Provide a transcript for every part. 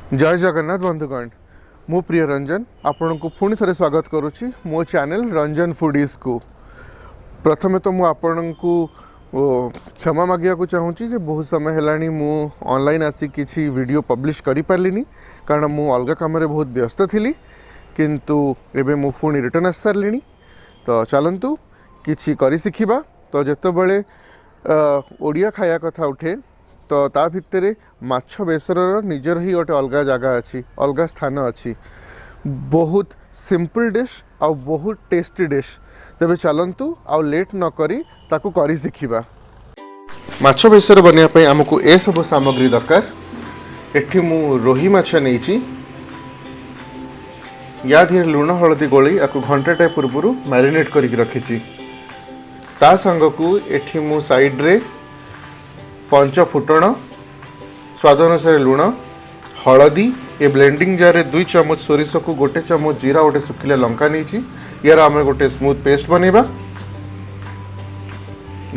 ଜୟ ଜଗନ୍ନାଥ ବନ୍ଧୁଗଣ, ମୁଁ ପ୍ରିୟ ରଞ୍ଜନ ଆପଣଙ୍କୁ ପୁଣି ଥରେ ସ୍ୱାଗତ କରୁଛି ମୋ ଚ୍ୟାନେଲ୍ ରଞ୍ଜନ ଫୁଡ଼ିଜ୍କୁ। ପ୍ରଥମେ ତ ମୁଁ ଆପଣଙ୍କୁ କ୍ଷମା ମାଗିବାକୁ ଚାହୁଁଛି ଯେ ବହୁତ ସମୟ ହେଲାଣି ମୁଁ ଅନଲାଇନ୍ ଆସି କିଛି ଭିଡ଼ିଓ ପବ୍ଲିଶ କରିପାରିଲିନି, କାରଣ ମୁଁ ଅଲଗା କାମରେ ବହୁତ ବ୍ୟସ୍ତ ଥିଲି। କିନ୍ତୁ ଏବେ ମୁଁ ପୁଣି ରିଟର୍ଣ୍ଣ ଆସିସାରିଲିଣି। ତ ଚାଲନ୍ତୁ କିଛି କରି ଶିଖିବା। ତ ଯେତେବେଳେ ଓଡ଼ିଆ ଖାଇବା କଥା ଉଠେ ତ ତା ଭିତରେ ମାଛ ବେସରର ନିଜର ହିଁ ଗୋଟେ ଅଲଗା ଜାଗା ଅଛି, ଅଲଗା ସ୍ଥାନ ଅଛି। ବହୁତ ସିମ୍ପଲ୍ ଡିଶ୍ ଆଉ ବହୁତ ଟେଷ୍ଟି ଡିଶ୍। ତେବେ ଚାଲନ୍ତୁ ଆଉ ଲେଟ୍ ନ କରି ତାକୁ କରି ଶିଖିବା। ମାଛ ବେସର ବନେଇବା ପାଇଁ ଆମକୁ ଏସବୁ ସାମଗ୍ରୀ ଦରକାର। ଏଠି ମୁଁ ରୋହି ମାଛ ନେଇଛି। ୟା ଦେହରେ ଲୁଣ ହଳଦୀ ଗୋଳେଇ ଆକୁ ଘଣ୍ଟାଟାଏ ପୂର୍ବରୁ ମ୍ୟାରିନେଟ୍ କରିକି ରଖିଛି। ତା ସାଙ୍ଗକୁ ଏଠି ମୁଁ ସାଇଡ଼୍ରେ ପଞ୍ଚ ଫୁଟଣ, ସ୍ୱାଦ ଅନୁସାରେ ଲୁଣ, ହଳଦୀ, ଏ ବ୍ଲେଣ୍ଡିଂ ଜାର୍ରେ 2 ଚାମଚ ସୋରିଷକୁ 1 ଚାମଚ ଜିରା, ଗୋଟେ ଶୁଖିଲା ଲଙ୍କା ନେଇଛି। ୟାର ଆମେ ଗୋଟେ ସ୍ମୁଥ୍ ପେଷ୍ଟ ବନେଇବା।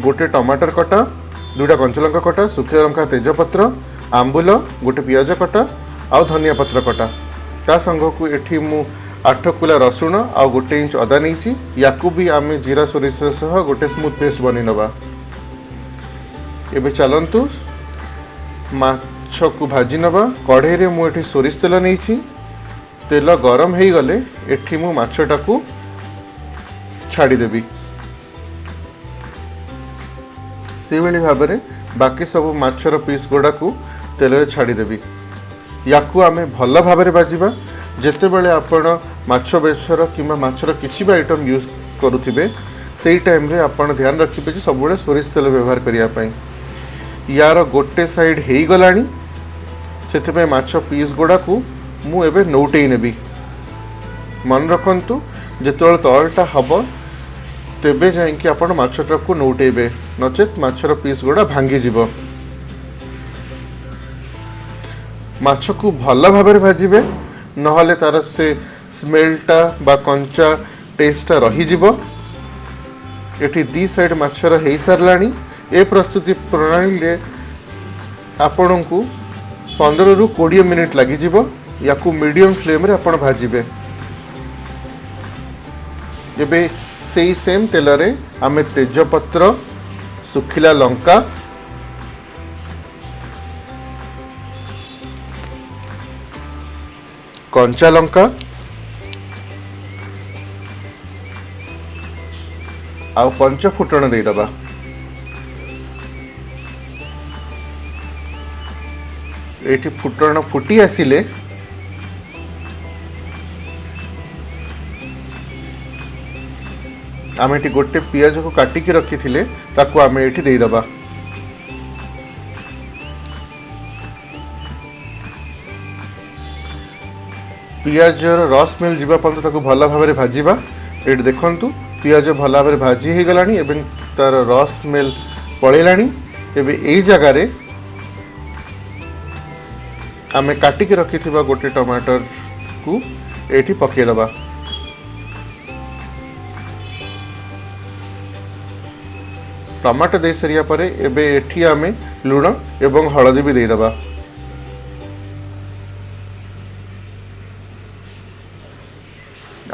ଗୋଟେ ଟମାଟର କଟା, 2ଟା କଞ୍ଚା ଲଙ୍କା କଟା, ଶୁଖିଲା ଲଙ୍କା, ତେଜପତ୍ର, ଆମ୍ବୁଲ, ଗୋଟେ ପିଆଜ କଟା ଆଉ ଧନିଆ ପତ୍ର କଟା। ତା ସାଙ୍ଗକୁ ଏଠି ମୁଁ 8 କୁଲା ରସୁଣ ଆଉ 1 ଇଞ୍ଚ ଅଦା ନେଇଛି। ୟାକୁ ବି ଆମେ ଜିରା ସୋରିଷ ସହ ଗୋଟେ ସ୍ମୁଥ୍ ପେଷ୍ଟ ବନେଇ ନେବା। ଏବେ ଚାଲନ୍ତୁ ମାଛକୁ ଭାଜି ନେବା। କଢ଼େଇରେ ମୁଁ ଏଠି ସୋରିଷ ତେଲ ନେଇଛି। ତେଲ ଗରମ ହେଇଗଲେ ଏଠି ମୁଁ ମାଛଟାକୁ ଛାଡ଼ିଦେବି। ସେଇଭଳି ଭାବରେ ବାକି ସବୁ ମାଛର ପିସ୍ ଗୁଡ଼ାକୁ ତେଲରେ ଛାଡ଼ିଦେବି। ୟାକୁ ଆମେ ଭଲ ଭାବରେ ଭାଜିବା। ଯେତେବେଳେ ଆପଣ ମାଛ ବେସର କିମ୍ବା ମାଛର କିଛି ବି ଆଇଟମ୍ ୟୁଜ୍ କରୁଥିବେ, ସେଇ ଟାଇମ୍ରେ ଆପଣ ଧ୍ୟାନ ରଖିବେ ଯେ ସବୁବେଳେ ସୋରିଷ ତେଲ ବ୍ୟବହାର କରିବା ପାଇଁ। ୟାର ଗୋଟେ ସାଇଡ଼୍ ହେଇଗଲାଣି, ସେଥିପାଇଁ ମାଛ ପିସ୍ ଗୁଡ଼ାକୁ ମୁଁ ଏବେ ନଉଟେଇ ନେବି। ମନେ ରଖନ୍ତୁ, ଯେତେବେଳେ ତଳଟା ହବ ତେବେ ଯାଇକି ଆପଣ ମାଛଟାକୁ ନଉଟେଇବେ, ନଚେତ୍ ମାଛର ପିସ୍ ଗୁଡ଼ା ଭାଙ୍ଗିଯିବ। ମାଛକୁ ଭଲ ଭାବରେ ଭାଜିବେ, ନହେଲେ ତାର ସେ ସ୍ମେଲଟା ବା କଞ୍ଚା ଟେଷ୍ଟଟା ରହିଯିବ। ଏଠି 2 ସାଇଡ଼୍ ମାଛର ହେଇସାରିଲାଣି। ଏ ପ୍ରସ୍ତୁତି ପ୍ରଣାଳୀରେ ଆପଣଙ୍କୁ 15ରୁ 20 ମିନିଟ୍ ଲାଗିଯିବ। ୟାକୁ ମିଡ଼ିୟମ୍ ଫ୍ଲେମ୍ରେ ଆପଣ ଭାଜିବେ। ଏବେ ସେଇ ସେମ୍ ତେଲରେ ଆମେ ତେଜପତ୍ର, ଶୁଖିଲା ଲଙ୍କା, କଞ୍ଚା ଲଙ୍କା ଆଉ ପଞ୍ଚ ଫୁଟଣ ଦେଇଦେବା। ଏଇଠି ଫୁଟଣ ଫୁଟି ଆସିଲେ ଆମେ ଏଠି ଗୋଟେ ପିଆଜକୁ କାଟିକି ରଖିଥିଲେ, ତାକୁ ଆମେ ଏଠି ଦେଇଦେବା। ପିଆଜର ର ସ୍ମେଲ୍ ଯିବା ପର୍ଯ୍ୟନ୍ତ ତାକୁ ଭଲ ଭାବରେ ଭାଜିବା। ଏଇଠି ଦେଖନ୍ତୁ, ପିଆଜ ଭଲ ଭାବରେ ଭାଜି ହେଇଗଲାଣି ଏବଂ ତାର ର ସ୍ମେଲ୍ ପଳେଇଲାଣି। ଏବେ ଏଇ ଜାଗାରେ ଆମେ କାଟିକି ରଖିଥିବା ଗୋଟେ ଟମାଟରକୁ ଏଇଠି ପକାଇଦେବା। ଟମାଟୋ ଦେଇ ସାରିବା ପରେ ଏବେ ଏଠି ଆମେ ଲୁଣ ଏବଂ ହଳଦୀ ବି ଦେଇଦେବା।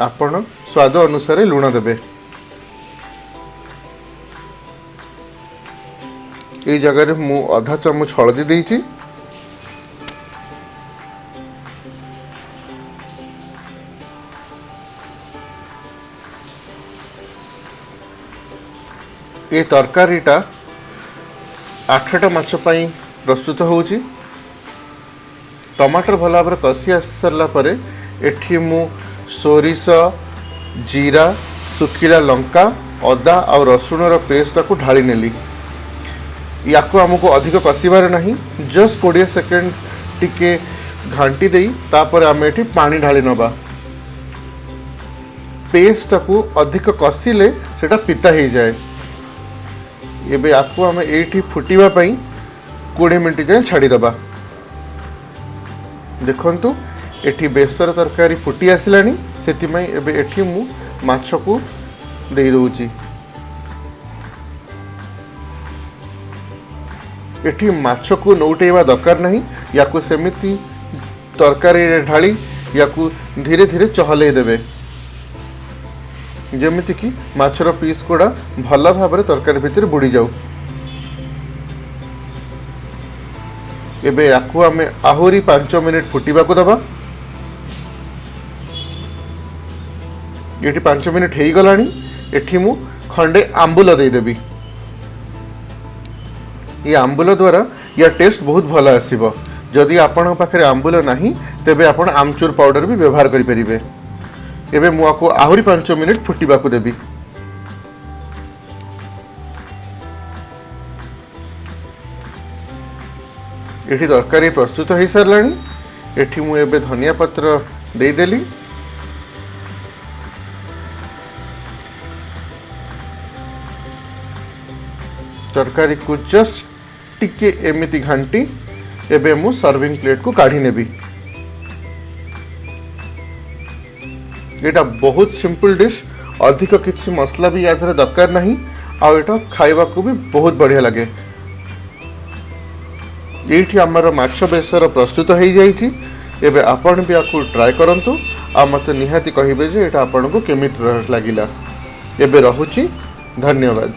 ଆପଣ ସ୍ୱାଦ ଅନୁସାରେ ଲୁଣ ଦେବେ। ଏଇ ଜାଗାରେ ମୁଁ ଅଧା ଚାମଚ ହଳଦୀ ଦେଇଛି। ଏ ତରକାରୀଟା 8ଟା ମାଛ ପାଇଁ ପ୍ରସ୍ତୁତ ହେଉଛି। ଟମାଟର ଭଲ ଭାବରେ କଷି ଆସି ସାରିଲା ପରେ ଏଠି ମୁଁ ସୋରିଷ, ଜିରା, ଶୁଖିଲା ଲଙ୍କା, ଅଦା ଆଉ ରସୁଣର ପେଷ୍ଟଟାକୁ ଢାଳି ନେଲି। ୟାକୁ ଆମକୁ ଅଧିକ କଷିବାର ନାହିଁ, ଜଷ୍ଟ 20 ସେକେଣ୍ଡ ଟିକେ ଘାଣ୍ଟି ଦେଇ ତାପରେ ଆମେ ଏଠି ପାଣି ଢାଳି ନେବା। ପେଷ୍ଟଟାକୁ ଅଧିକ କଷିଲେ ସେଟା ପିତା ହେଇଯାଏ। ଏବେ ୟାକୁ ଆମେ ଏଇଠି ଫୁଟିବା ପାଇଁ 20 ମିନିଟ୍ ଯାଏଁ ଛାଡ଼ିଦେବା। ଦେଖନ୍ତୁ, ଏଠି ବେସର ତରକାରୀ ଫୁଟି ଆସିଲାଣି, ସେଥିପାଇଁ ଏବେ ଏଠି ମୁଁ ମାଛକୁ ଦେଇଦେଉଛି। ଏଠି ମାଛକୁ ନଉଟେଇବା ଦରକାର ନାହିଁ, ୟାକୁ ସେମିତି ତରକାରୀରେ ଢାଳି ୟାକୁ ଧୀରେ ଧୀରେ ଚହଲେଇ ଦେବେ, ଯେମିତିକି ମାଛର ପିସ୍ ଗୁଡ଼ା ଭଲ ଭାବରେ ତରକାରୀ ଭିତରେ ବୁଡ଼ିଯାଉ। ଏବେ ୟାକୁ ଆମେ ଆହୁରି 5 ମିନିଟ୍ ଫୁଟିବାକୁ ଦେବା। ଏଠି 5 ମିନିଟ୍ ହେଇଗଲାଣି। ଏଠି ମୁଁ ଖଣ୍ଡେ ଆମ୍ବୁଲ ଦେଇଦେବି। ଏ ଆମ୍ବୁଲ ଦ୍ୱାରା ୟା ଟେଷ୍ଟ ବହୁତ ଭଲ ଆସିବ। ଯଦି ଆପଣଙ୍କ ପାଖରେ ଆମ୍ବୁଲ ନାହିଁ, ତେବେ ଆପଣ ଆମଚୁର ପାଉଡ଼ର ବି ବ୍ୟବହାର କରିପାରିବେ। ଏବେ ମୁଁ ଆକୁ ଆହୁରି 5 ମିନିଟ୍ ଫୁଟିବାକୁ ଦେବି। ଏଠି ତରକାରୀ ପ୍ରସ୍ତୁତ ହେଇସାରିଲାଣି। ଏଠି ମୁଁ ଏବେ ଧନିଆ ପତ୍ର ଦେଇଦେଲି। ତରକାରୀକୁ ଜଷ୍ଟ ଟିକେ ଏମିତି ଘାଣ୍ଟି ଏବେ ମୁଁ ସର୍ଭିଂ ପ୍ଲେଟ୍କୁ କାଢ଼ି ନେବି। ଏଇଟା ବହୁତ ସିମ୍ପଲ୍ ଡିଶ୍, ଅଧିକ କିଛି ମସଲା ବି ୟା ଦେହରେ ଦରକାର ନାହିଁ, ଆଉ ଏଇଟା ଖାଇବାକୁ ବି ବହୁତ ବଢ଼ିଆ ଲାଗେ। ଏଇଠି ଆମର ମାଛ ବେସର ପ୍ରସ୍ତୁତ ହେଇଯାଇଛି। ଏବେ ଆପଣ ବି ୟାକୁ ଟ୍ରାଏ କରନ୍ତୁ ଆଉ ମୋତେ ନିହାତି କହିବେ ଯେ ଏଇଟା ଆପଣଙ୍କୁ କେମିତି ଲାଗିଲା। ଏବେ ରହୁଛି, ଧନ୍ୟବାଦ।